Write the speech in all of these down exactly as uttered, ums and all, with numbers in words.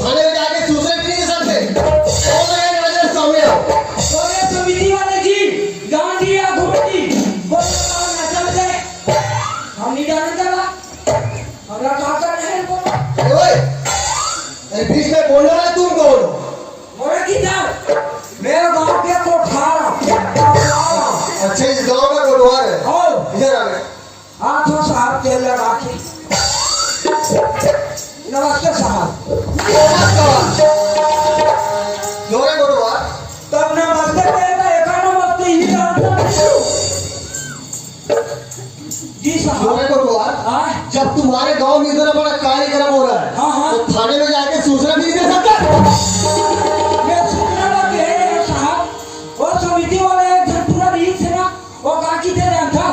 थाने में जाके सूचना भी नहीं दे सकते। कौन है नजर सामने आओ। अरे समिति वाले जी, गांधी या घुमटी, बोलो ना चल जाए। हम नहीं जानते ना। हमरा का करना है बोलो। ए ओए, अरे बीच में बोलने वाला तुम कौन हो? मोरे किधर? मेरे गांव के कोठार। अच्छा, इस गांव का कोटवार है। हो। इधर आ गए। हाथ हो साहब, तेल लगा के। नमस्ते साहब। नमस्कार। जोरे बोलो यार। तब नमस्ते कहता, एका नमस्ते ही जानता। जी साहब। जोरे बोलो यार। हाँ। जब तुम्हारे गांव में इतना बड़ा कार्यक्रम हो रहा है, हाँ, हाँ। तो थाने में जाके सूचना भी नहीं दे सकता? मैं सूचना ना दे रहे हैं साहब। वो समिति वाले एक जन पूरा रीत से ना, वो का की दे रहे था।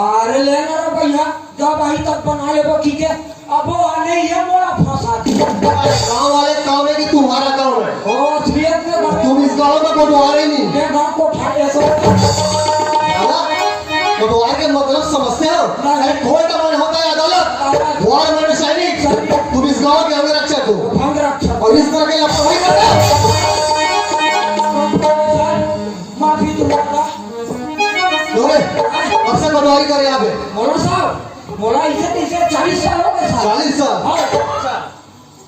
अरे ले ना रे भैया, जब आई तब बना लेबो, ठीक है। अब वो आने ही है, मोला फंसा दी। अरे गांव वाले काम है कि तुम्हारा काम है? ओ, असलियत में बात तुम इस गांव में कोटवार ही नहीं। मैं गांव कोठार ऐसा है ना? कोटवार के मतलब समझते हो? नहीं। अरे कोर्ट का मन होता है अदालत। अदालत। वार माने सैनिक। सैनिक। तुम इस गांव के अंग रक्षक हो। अंग रक्षक। और इस तरह की लापरवाही करते हो। माफी दूंगा। लो रे, कब से पटवारी कर यहाँ पे? मोला साहब, मोला इसे तीसे चालीस साल हो गए साहब। चालीस साल? हाँ।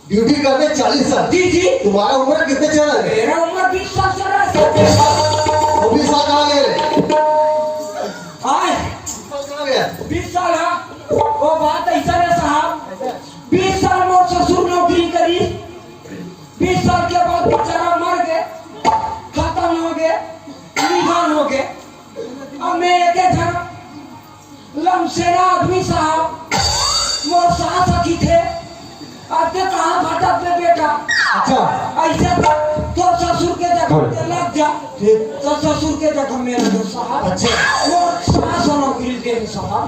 ड्यूटी करते चालीस साल? जी, जी। तुम्हारा उम्र कितने चल रहा है? मेरा उम्र बीस साल चल रहा है साहब। वो बीस साल कहाँ गए रे? आए। बीस साल कहाँ गया? बीस साल, हाँ। वो बात ऐसा है साहब, बीस साल मोर ससुर नौकरी करी, बीस साल के बाद बेचारा मर गए, खत्म हो गए, निधन हो गए। अब मैं एक झन लमसेना आदमी साहब, मोर सास हकी थे, अब ते कहाँ भटक दे बेटा? अच्छा। ऐसे तो, तो ससुर के जगह पे लग जा, ठीक। तो ससुर के जगह में रह जा साहब। अच्छा। मोर सास नौकरी दे साहब।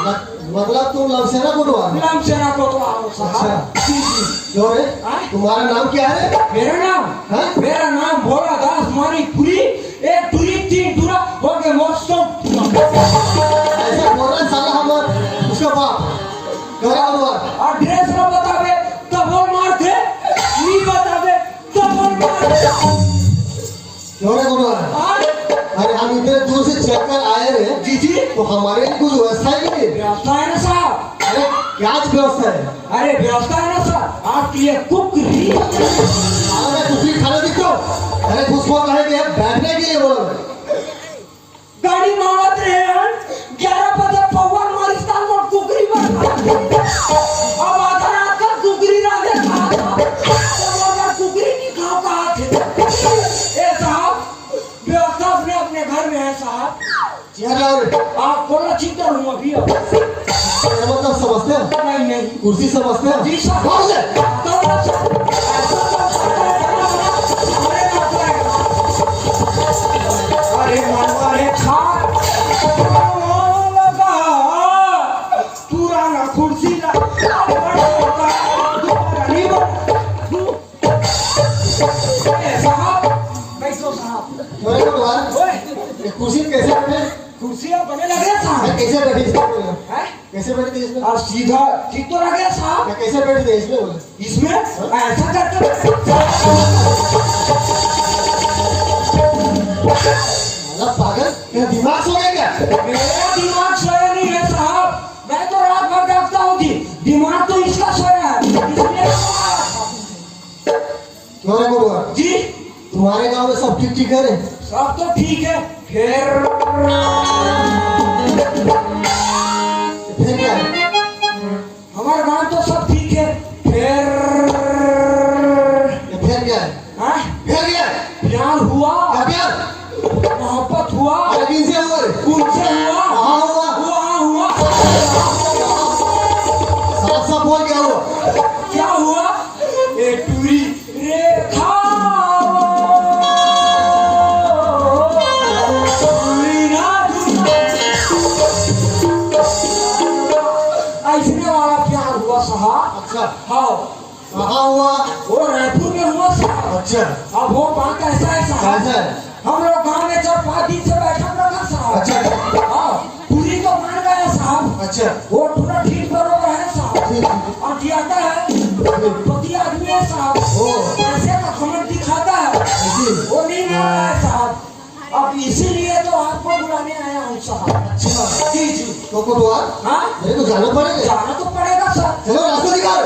मत-, मतलब तुम लमसेना कोटवार हो? लमसेना कोटवार हो साहब। अच्छा। जी, जी। जो है, हाँ? तुम्हारा नाम क्या है? मेरा नाम? हाँ? मेरा नाम भोला दास मानिकपुरी, एक टुरी, तीन टुरा, हो गए मोर सौ टुरा। ऐसा बोल रहा है साला हमार, उसका बाप। घर और बार। और ड्रेस ना बतावे, तब वो मार दे, नहीं बतावे, तब वो मार दे। क्यों रे गुरुवार? हाँ? अरे हम इतने दूर से चलकर आए रे। जी, जी। तो हमारे लिए कुछ व्यवस्था है कि नहीं? व्यवस्था है ना साहब। अरे क्या व्यवस्था है? अरे व्यवस्था है ना सर, आपके लिए कुकरी। अरे कुकरी खाने दी तो। अरे घुसखोर कहे कि बैठने के लिए बोला मैं। गाड़ी मांगत रहे हन, ग्यारह बजे पौवा मारिस्तान में कुकरी बन। अब आधा रात का कुकरी राधे खात। अब अगर कुकरी नहीं खाओ कहा थे। ए साहब, व्यवस्था अपने, अपने घर में है साहब। चेयर लाओ रे। आप बोला चिंता हूँ अभी अब। मतलब समझते हो? नहीं, नहीं। कुर्सी समझते हो? जी सर। कौन से? तो बस, ऐसा तो हमारे पास आएगा। अरे मनवा रे खा। लगा। पुराना कुर्सी ला। दोबारा नहीं बन। ए, साहब, बैठो साहब। अरे भगवान, ओए। ये कुर्सी कैसे बैठे? कुर्सी आप बने लगे साहब। मैं कैसे बैठी इसमें बोलो? हैं? कैसे बैठी थी इसमें? आप सीधा ठीक तो लगे साहब। मैं कैसे बैठी थी इसमें बोलो? इसमें हाँ? ऐसा करके बैठे। मतलब पागल, तेरा दिमाग सो गया क्या? मेरा दिमाग सोया नहीं है साहब, मैं तो रात भर जागता हूँ जी। दिमाग तो इसका सोया है, इसलिए क्यों रे गुरुआ? जी? तुम्हारे गांव में सब ठीक ठीक है रे? सब तो ठीक है, फिर फिर क्या है? हमारे गांव तो सब ठीक है, फिर ये फिर क्या है? हाँ? फिर क्या है? प्यार हुआ। क्या प्यार? मोहब्बत हुआ। अरे किनसे हुआ रे? उनसे हुआ। कहाँ हुआ? वहाँ हुआ। साफ साफ बोल, क्या हुआ? क्या हुआ? ए टूरी रेखा। ऐसने वाला प्यार हुआ साहब। अच्छा। हाँ। कहाँ हुआ? वो रायपुर में हुआ साहब। अच्छा। अब वो बात ऐसा है साहब। कैसा है? हम लोग गांव में चार पांच दिन से बैठक रखा साहब। अच्छा, अच्छा। हाँ, टूरी तो मान गया साहब। अच्छा। वो पूरा ठीक बरोबर है साहब। ठीक, ठीक। और जियादा है, पति आदमी है साहब। पैसे का घमंड दिखाता है, जी। वो नहीं मार रहा है साहब। अब इसीलिए तो आपको बुलाने आया हूँ साहब। अच्छा। जी, जी। तो कोतवाल, हाँ? मेरे को जाना पड़ेगा। जाना तो पड़ेगा सर। चलो, रास्ता निकाल।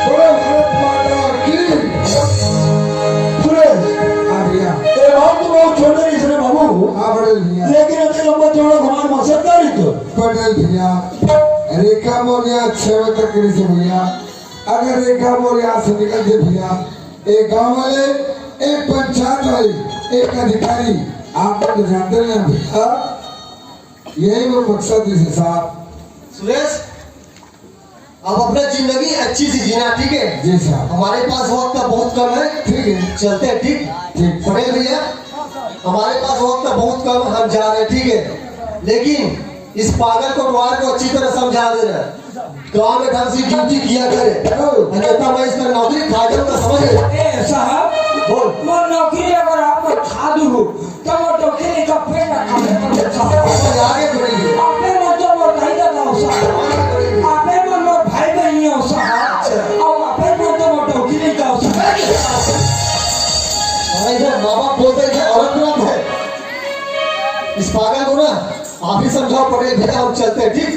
बोलो भारत माता की। सुरेश। हाँ भैया। ये बात तो बहुत छोटे ही सुने बाबू। हाँ बड़े भैया। लेकिन अगर लंबा चौड़ा घुमान मकसद का नहीं तो। पटेल भैया, रेखा मौर्य छह बजे तक करी से भैया। अगर रेखा मौर्य यहाँ से निकल जाए भैया, एक गांव वाले, एक पंचायत वाली, एक अधिकारी, आप तो जानते हैं ना भैया, यही वो मकसद है साहब। सुरेश, अब अपना जिंदगी अच्छी सी जीना, ठीक है? जी साहब। हमारे पास वक्त बहुत कम है। ठीक है। चलते हैं, ठीक? ठीक। पटेल भैया, हमारे पास वक्त बहुत कम है, हम जा रहे हैं, ठीक है? लेकिन इस पागल कोटवार को अच्छी तरह समझा देना, गांव में ढंग से ड्यूटी किया करे। हाँ। अन्यथा मैं इसका नौकरी खा जाऊंगा, समझ गए? ए साहब, बोल। मैं नौकरी अगर आप खा दूँ, त मोर डौकी लइका पेट ला खाबे करबे साहब। अरे आगे बढ़िए। आपे मन तो मोर दाई ददा हो साहब। आपे मन मोर भाई बहिनी हो साहब। अच्छा। अउ आपे मन तो मोर डौकी लइका हो साहब। अरे इधर माँ बाप बोलते हैं, औरत नाम है। इस पागल को ना आप ही समझाओ पटेल भैया, हम चलते हैं, ठीक?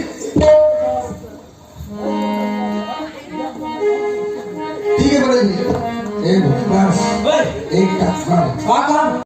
ठीक है पटेल जी। ए, बस। ओए। एक काम कर। का काम?